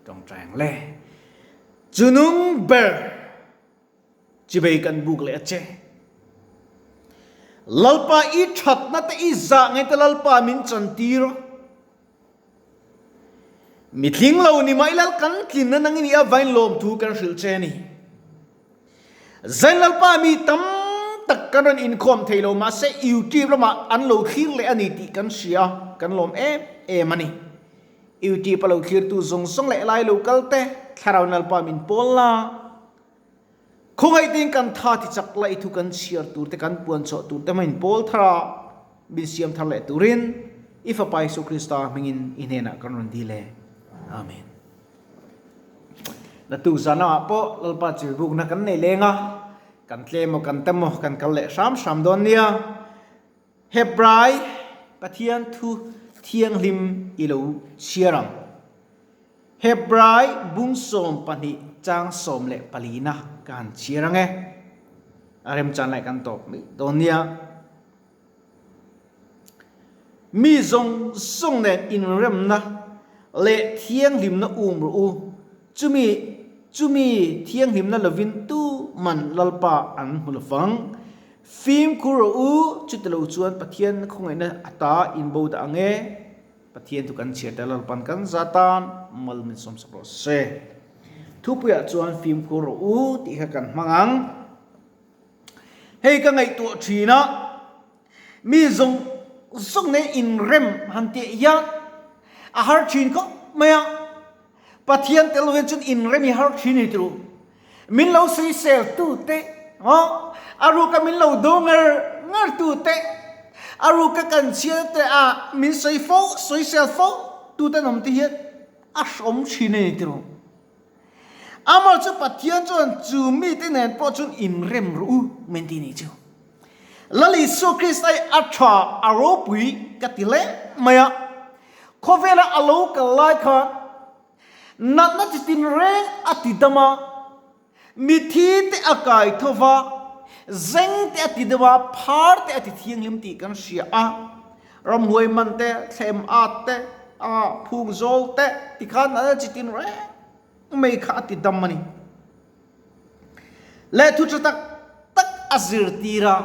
Tawngtai ang le. Chunung ber chibei kan buk leh a che. Lalpa i thatna te i zah ngai te Lalpa min chantir a. Mi tling lo ni mah ila kan tlinna nang i nih avain lawmthu kan hrilh che a ni. Zain Lalpa mi tam tak kan rawn inkhawm thei lo mahse YouTube lamah an lo thlir leh a ni tih kan hria a, kan lawm em em a ni. YouTube a lo thlirtu zawng zawng leh lai lo kal te Thlarau Lalpa min pawl la. Khawngaih kan tha ti chak la i thu kan chhiar tur te kan puan chhuah tur te hmangin pawl thar a min siam thar leh turin i Fapa Isu Krista hmingin i hnenah kan rawn dil e. Amen. Natu zana ah pawh Lalpa chirbukna kan nei leng a, kan tlem aw kan tam aw kan kal leh hram hram dawn nia. Hebrai Pathian thu thianghlim i lo chhiar ang. Hebrai bung 12 chang 14 na ka han chhiar ang e. A remchan lai kan tawp mai dawn nia. Mi zawng zawng nen inremna leh thianghlimna um rawh u. Chumi chumi thianghlimna lovin tu man Lalpa an hmu lovang. Fimkhur rawh u, chutilo chuan Pathian khawngaihna ata inbo dah ang e. Pathian chu kan chhiar tel Lalpan kan za tan mal min sawmsak rawh se. Thupuiah chuan fimkhur rawh u tih kha kan hmang ang. Hei ka ngaihtuah thin a, mi zawng zawng nen inrem han tih hian a har thin khawp mai a. Pathian tel lovin chuan inrem hi har thin a ni tih Min lo sawisel tu te, a ruka min lo do ngar ngar tu te, a ruka kan chhiar te a min sawi fo, sawisel fo tu te an awm te hian a hrawm thin a ni tih Amah chu Pathian chuan chu mite nen pawh chuan inrem rawh u min ti ni chu. Lal Isua Krista hi a tha, a ropui ka ti hle mai a. Khawvela a lo kal lai khan natna chi tinreng a ti dam a, mithi te a kai tho va, zeng te a ti deuh a, phar te a ti thianghlim tih kan hria a. Ramhuai man te, thlem at te, a phung zawl te tikhan natna chi tinreng mai kha a ti dam a ni. Leh thu tha tak tak a zirtir a.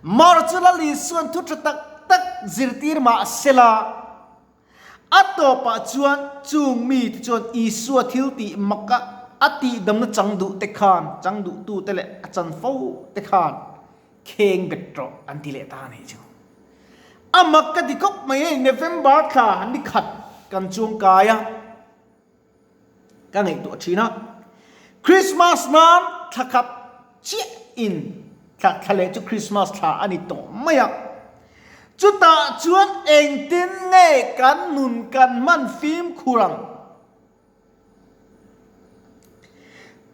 Mar chu Lal Isua'n thu tha tak tak zirtir mah sela, a tawpah chuan chung mite chuan Isua thil tih maka a tihdamna chang duh te khan, chang duhtute leh a chan fo te khan kheng bet rawh an ti leh ta a nih chu. A mak ka ti khawp mai hei November thla ni khat kan chuangkai a. Ka ngaihtuah thin a, Christmas nan thla khat chiah in thla thla leh chu Christmas thla a ni tawh mai a. Chutah chuan engtin nge kan nun kan hman fimkhur ang?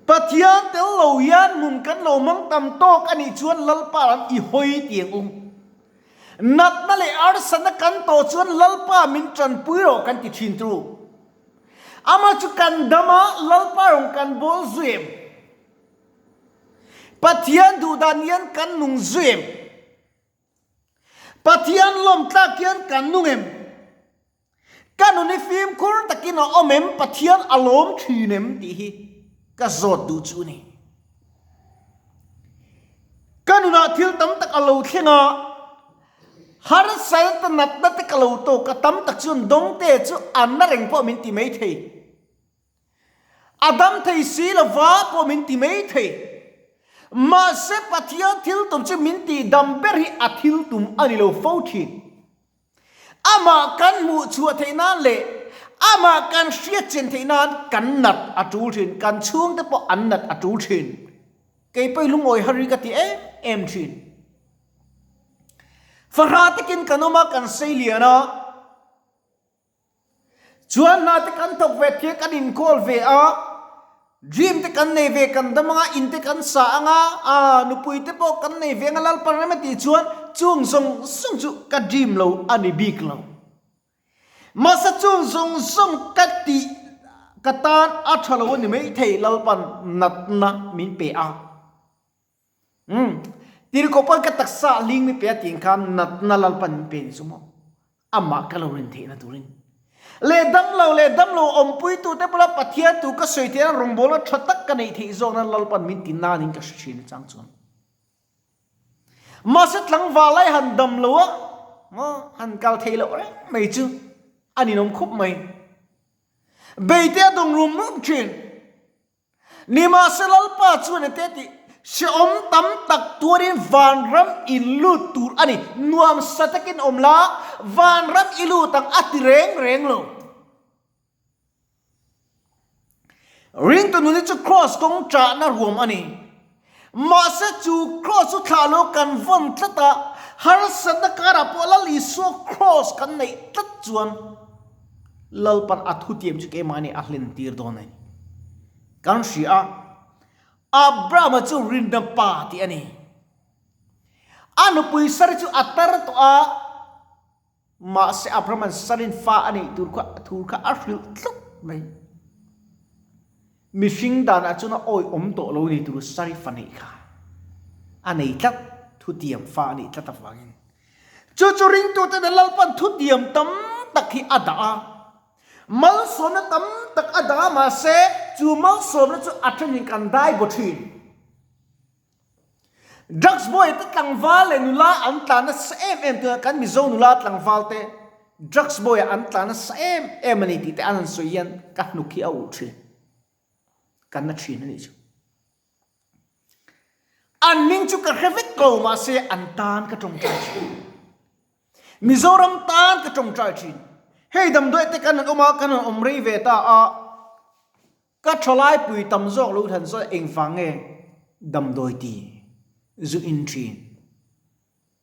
Pathian tel lo hian nun kan lo hmang tam tawk a nih chuan Lalpa lam i hawi tiang u. Natna leh arsatna kan tawh chuan Lalpa min tanpui rawh kan ti thin tru. Amah chu kan dam a, Lalpa rawn kan bawl zui em? Pathian duhdan hian kan nung zui em? Pathian lawmtlak hian kan nung em? Ka nun hi fimkhur takin a awm em? Pathian a lawm thin em? tih hi ka zawt duh chu a ni. Ka nunah thil tam tak a lo thleng a, harsal ta natna te ka lo tawk a, tam tak chuan dawngte chu an na reng pawh min ti mai thei. A dam thei si lova pawh min ti mai thei. Mahse Pathian thil tum chu min tih dam ber hi a thil tum a ni lo fo thin. Amah kan hmuh chhuah theih nan leh amah kan hriat chen theih nan kan nat a tul thin, kan chhungte pawh an nat a tul thin. Kei pawh i lungawi har hi ka ti em em thin. Fahrah takin kan awm a, kan sei lian a, chuan hna te kan thawk ve thei a, kan inkawl ve a, dream te kan nei ve, kan dam anga, in te kan sa anga, aa nupui te pawh kan nei ve anga Lalpan rem a tih chuan chung zawng zawng chu ka dream lo a ni bik lo. Mahse chung zawng zawng ka tih ka tan a tha lo a ni maithei Lalpan natna min pe a. Umm tirhkoh pawn ka taksa a hling mi pe a tih khan natna Lalpan min pe ni chu maw? Amah ka lo rin theihna turin. Leh damlo leh damlo awmpuitute bula Pathian tu ka sawi theihna rawngbawlna tha tak ka neih theih zawk nan Lalpan min ti nanin ka hre thin a chang chuan. Mahse tlangval lai han dam lo a, han kal thei loh reng mai chu a ninawm khup mai. Beite a dawng rum rum thin. Nimahse Lalpa chuan ete tih hrehawm tam tak tuarin vanram in lut tur a ni. Nuamsa takin awm la, vanram i lut ang a ti reng reng lo. Ringtu nun hi chu Kraws kawng chahna ruam a ni. Mahse chu Kraws chu thlah lo kan vawn tlat a, harsatna karah pawh Lal Isua Kraws kan neih tlat chuan Lalpan a thutiam chu keimahni a hlen tir dawn a ni. Kan hria a, Abrahama chu rinna pa tih a ni. A nupui Sari chu a tar tawh a, Mahse Abrahama'n Sarin fa a neih tur kha thu kha a hrilh tlat mai. Mihring danah chuan a awi awm tawh lo ni tur Sari fa neih kha a nei tlat, thutiam fa a neih tlat avangin. Chu chu ringtute nen Lalpan thutiam tam tak hi a dah a, malsawmna tam tak a dah a, mahse chu malsawmna chu a thenin kan dai baw thin. Drugs buai te tlangval leh nula an tlan nasa em em tuna kan Mizo nula tlangval te drugs buai ah an tlan nasa em em a ni tih te an han sawi hian ka hnuk hi a ulh thin. Kan na thin a nih chu. An hming chu ka hre vek lo mahse an tan ka tawngtai thin. Mizoram tan ka tawngtai thin. Hei damdawi te kan han awm a, kan han awm rei ve ta a. Ka thalai pui tam zawk lo than chuan engvang nge damdawi ti zu in thin?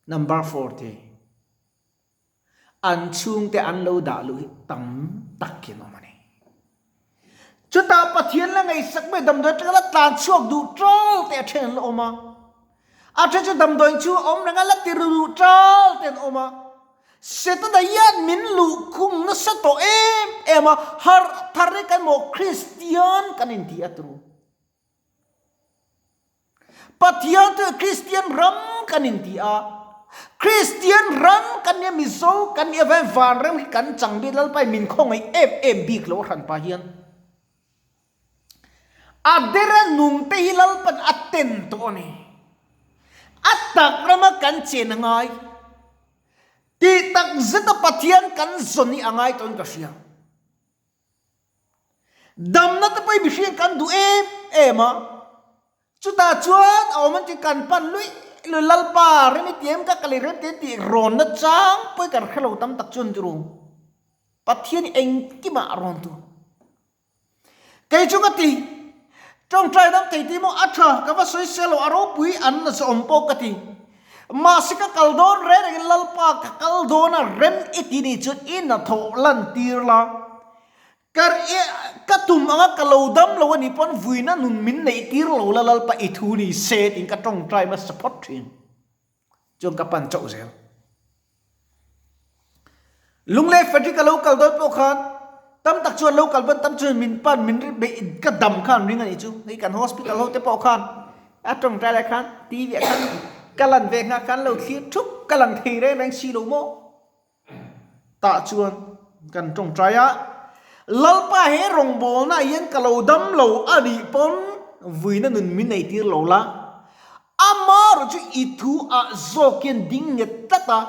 Number 40. An chhungte an lo dah luh hi tam tak in awm a ni. Chutah Pathian la ngaihsak mai damdawi atanga la tlan chhuak duh ṭal te a then an la awm a. A then chu damdawiin chhung a awm reng a, la ti ru duh ṭal te an awm a. Setana hian min luhkhung nasa tawh em em a, harh thar hi kan maw Kristian kan inti a turu. Pathian chu Kristian ram kan inti a, Kristian ram kan nia Mizo kan nia avangin vanram hi kan chang bik Lalpa in min khawngaih em em bik lo a hran pah hian. A dera nung te hi Lalpan a ten tawh a ni. A tak rama kan chen a ngai. Tih tak zeta Pathian kan zawn hi a ngai tawhin ka hria. Damna te pawh hi mihring kan duh em em a. Chutah chuan a awm an ti kan pan luih luih Lalpa rem i ti em ka kal i rem ti em tih rawnna chang pawh hi kan hrelo tam tak chuan ti ru. Pathian hi engkimah a rawn tu. Kei chu ka ti, Tawngtai dam thei ti maw a tha, ka va sawi sel lo, a ropui an la zawm pawh ka ti. Mahse ka kal dawn reng rengin Lalpa ka kal dawn a rem i ti nih chuan i hnathawh lan tir la. Ka ka tum anga ka lo dam lo a nih pawn vuina nun min neih tir lo la Lalpa i thu ni se tiin ka tawngtai hmasa phawt thin. Chuan ka pan chauh zel. Lunglei Frederick a lo kal dawn pawh khan tam tak chuan lo kal pawn tam chuan min pan min ri beih ka dam khan ring a nih chu. Hei kan hospital ho te pawh khan a tawngtai lai khan TV ah khan ka lan ve nghah khan lo thlir thup ka lang thei reng reng si lo maw. Tah chuan kan tawngtai a, Lalpa he rawngbawlna ah hian ka lo dam lo a nih pawn vuina nun min nei tir lo la, amarawh chu i thu ah zawk hian ding nghet tlat a,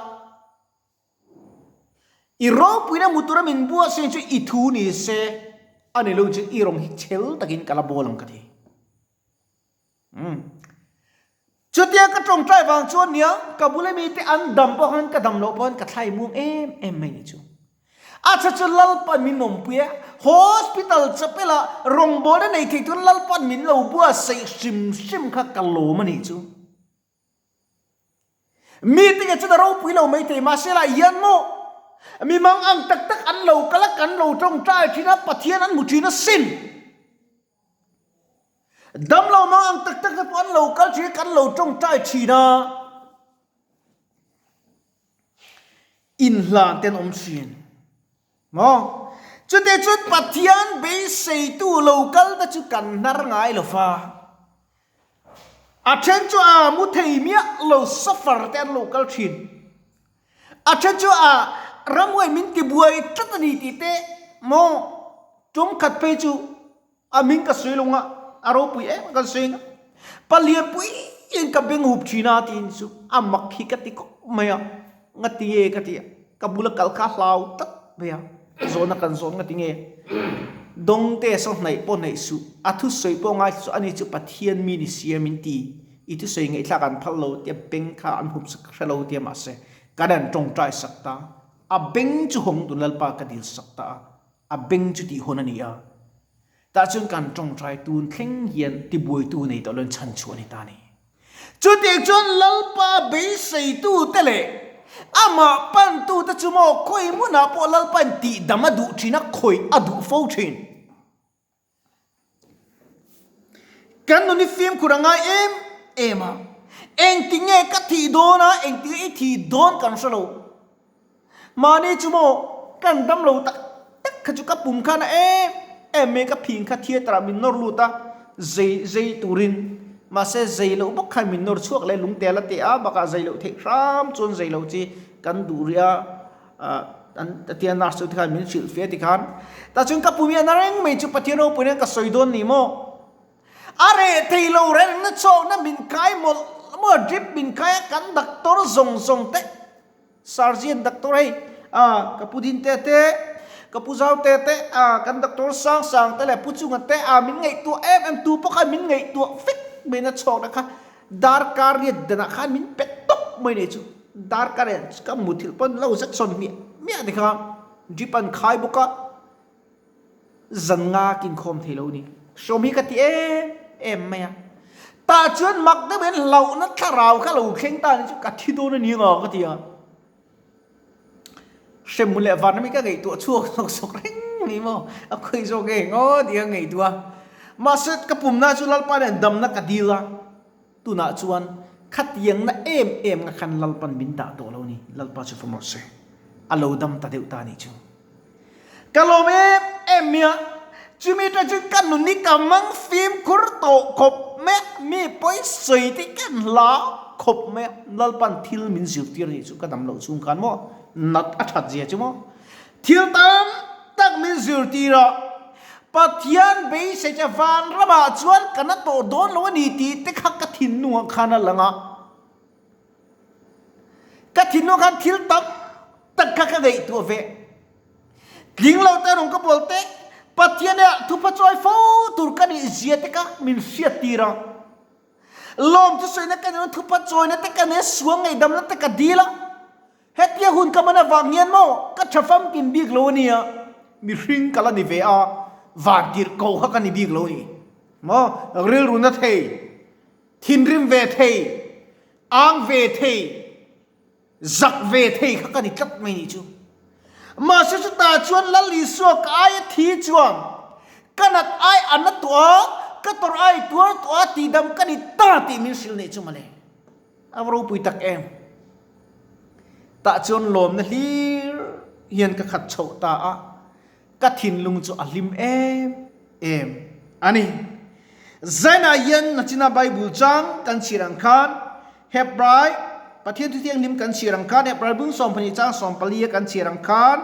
i ropuina hmu tura min buatsaih chu i thu ni se, a ni lo chu i rawng hi chhel takin ka la bawl ang ka ti. Umm. Chutia ka tawngtai vang chuan nia ka bula mite an dam pawh khan ka dam loh pawh khan ka thlai muang em em mai ni chu. A chha chu Lalpan min awmpui a, hospital chapel ah rawngbawlna nei thei turin Lalpan min lo buatsaih hrim hrim kha ka lawm a nih chu. Mite nge chuan a ropui lo mai thei mahse lah hian maw mi mang ang tak tak an lo kal a kan lo tawngtai thin a Pathian an hmu thin asin. Damlo mang ang tak tak te pawh an lo kal thin a kan lo tawngtai thin a inhlan te an awm thin maw chute chuan Pathian beiseitu lo kal te chu kan hnar ngai lo va a then chu a mu thei miah lo suffer te an lo kal thin. A then chu a ramhuai min ti buai tlat a ni tih te. Maw? Tum khat phei chu a hming ka sawi lo nga, a ropui em kan sawi nga. Palian pui in ka beng hup thin a tiin chu a mak hi ka ti khawp mai a, nga ti nge ka ti a, ka bula kal kha a hlau tlat mai a, zawhna kan zawh nga ti nge? Dawngte saw hnaih pawh hnaih suh, a thusawi pawh ngai suh, ani chu Pathian mi ni sia min ti, i thusawi ngaihthlak an phal lo tia beng kha an hup sak hre lo tia mahse kan han tawngtai sak ta. A beng chu hawng tu Lalpa ka dil sak ta a, a beng chu tih hawn a ni a. Tah chuan kan tawngtai tun thleng hian tibuaitu nei tawh loin chhan chhuah a ni ta a ni. Chutiang chuan Lalpa beiseitute leh amah pantute chu maw khawi hmunah pawh Lalpain tihdam a duh thin a, khawih a duh fo thin. Kan nun hi fimkhur a ngai em em a, engti nge ka thih dawn a, engti nge i thih dawn kan hre lo. Mahni chu maw kan dam lo tak tak kha chu ka pum khan a em em mai ka phing kha theatre ah min nawr lut a, zei zei turin mahse zei loh bawk khan min nawr chhuak leh lungte a la teh a, bakah zei loh theih hram chuan zei loh chi kan duh rih a. An tia nurse chu tikhan min hrilh fe tikhan tah chuan ka pum hian a reng mai chu Pathian ropui nen ka sawi dawn ni maw? A reh thei lo reng na chawkna min kai mawlh maw drip min kai a kan doctor zawng zawng te surgeon doctor hei a ka pu din te te ka pu zau te te a kan doctor sang sang te leh pu chunga te a min ngaihtuah em em tu pawh khan min ngaihtuah vek mai na chawkna kha Darkar riat danah khan min pet tawp mai nei chu. Darkar riat ka muthilh pawn lo zet sawn hmiah hmiah ti kha drip an khai bawk a, zan nga kinkhawm thei lo ni. Hrawm hi ka ti em em mai a. Tah chuan mak deuh hian hlauhna thlarau kha lo thleng ta ni chu ka thi dawn a ni ang ka ti a. Hremhmun leh vanram hi ka ngaihtuah chhuak sawk sawk reng ni maw? A khawi zawk nge ngaw tih ka ngaihtuah a. Mahse ka pumna chu Lalpa nen damna ka dil a, tunah chuan khatiangna em em nga khan Lalpan min dah tawh lo ni, Lalpa chu fam rawh se. A lo dam ta deuh ta nih chu. Ka lawm em em mai a, chumi atang chuan ka nun hi ka mang fimkhur tawh khawp mai a, mi pawi sawi te hi ka hla khawp mai a, Lalpan thil min zirtir nih chu ka dam loh chhung khan maw, nat a that zia chu maw, thil tam tak min zirtir a, Pathian beisei che vanramah chuan ka na tawh dawn lo a ni tih te kha ka thinlungah khan a lang a. Ka thinlung khan thil tam tak kha ka ngaihtuah ve. Tling lo te rawn ka bawl te, Pathian ah thupha chawi fo tur ka nih zia te kha min hriat tir a. Lawm chu sawina ka nih thupha chawina te ka nia sual ngaihdamna te ka dil a. Hetia hun ka man avang hian maw ka tha famkim bik lo ania, mihring ka la ni ve a, vantirh ko kha ka ni bik lo ni. Maw rilru na thei. Thinrim ve thei, ang ve thei, zak ve thei kha ka ni tlat mai nih chu. Mahse chutah chuan Lal Isua ka aia thi chuan ka nat ai a na tawh a, ka tawrh ai tuar tawh a tihdam ka ni ta tih min hrilh nih chu mawle. A va ropui tak em. Tah chuan lawmna hlir hian ka khat chhoh ta a. Ka thinlung chu a hlim em em a ni. Zainah hian nachina Bible chang kan chhiar ang khan Hebrai Pathian Thuthianghlim kan chhiar ang khan Hebrai bung 12 chang 14 a kan chhiar ang khan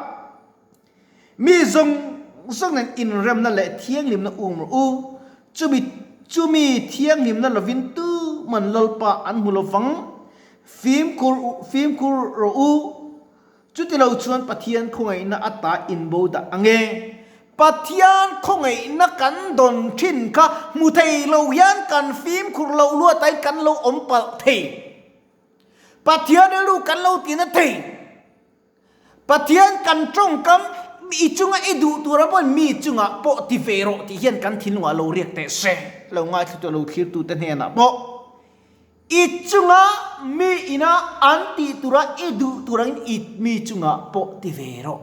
mi zawng zawng nen inremna leh thianghlimna um rawh u. Chumi chumi thianghlimna lovin tuman Lalpa an hmu lovang. Fimkhur fimkhur rawh u. Chutilo chuan Pathian khawngaihna a ta inbo dah ang e. Pathian khawngaihna kan dawn thin kha hmu thei lo hian kan fimkhur loh luatain kan lo awm palh thei. Pathian rilru kan lo tina thei. Pathian kan tawngkam i chunga i duh tura pawhin mi chungah pawh ti ve rawh tih hian kan thinlungah lo riak teh se. Lo ngaithlutu lo thlirtute hnenah pawh. I chunga mi ina an tih tura i duh tur angin i mi chungah pawh ti ve rawh.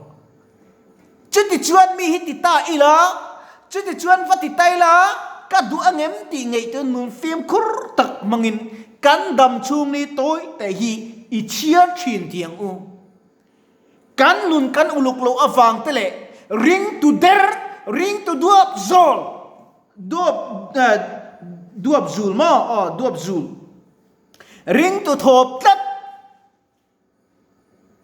Chuti chuan mi hi ti ta ila, chuti chuan va ti ta ila, ka duh angem tih ngaihtuah nun fimkhur tak hmangin kan dam chhung ni tawi te hi i chhiar thin ti ang u. Kan nun kan uluk loh avang te leh ring tu der, ring tu duap zawl, duap duap zul maw aw duap zul, ring tu thawp tlat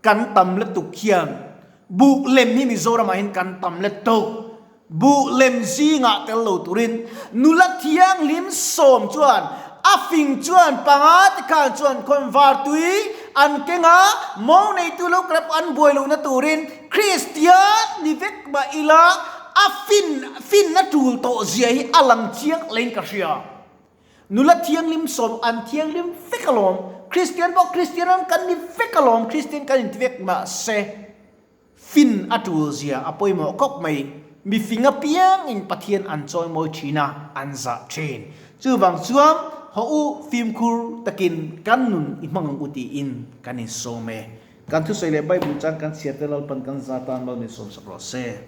kan tam lutuk hian. Buh lem hi Mizoramah hian kan tam let tawk. Buh lem zingah tel lo turin nula thianghlim sawm chuan a fing chuan panga te khan chuan khawnvar tui an keng a, mo neitu lo kal pawh an buai lohna turin Kristian ni vek mah ila a fin finna tul tawh zia hi a lang chiang hlein ka hria. Nula thianghlim sawm an thianghlim vek alawm, Kristian pawh Kristian ram kan ni vek alawm, Kristian kan inti vek mahse fin a tul zia a pawimawh khawp mai. Mi fing apiangin Pathian an chawimawi thin a, an zah thin. Chuvang chuan haw u fimkhur takin kan nun i hmang ang u tiin kan insawm e. Kan thusawi leh Bible chuan kan chhiar te Lalpan kan za tan mal min sawmsak rawh se.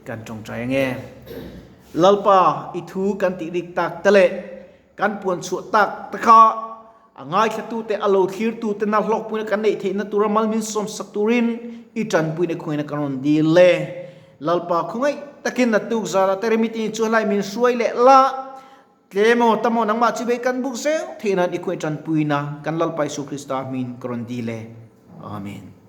Kan tawngtai ange. Lalpa i thu kan tih rik tak te leh kan puan chhuah tak te kha a ngaithlatu te a lo thlirtu te na hlawkpuina kan neih theihna tura mal min sawmsak turin i tanpuina khuaina kan rawn dil le. Lalpa khawngaih takin naktuk zarah te remiti chu helai min hruai leh la. Tle maw ta maw nangmah chu bei kan buk zel theih nan i khuai tanpuina kan Lalpa Isu Krista hmin ka rawn dil e. Amen.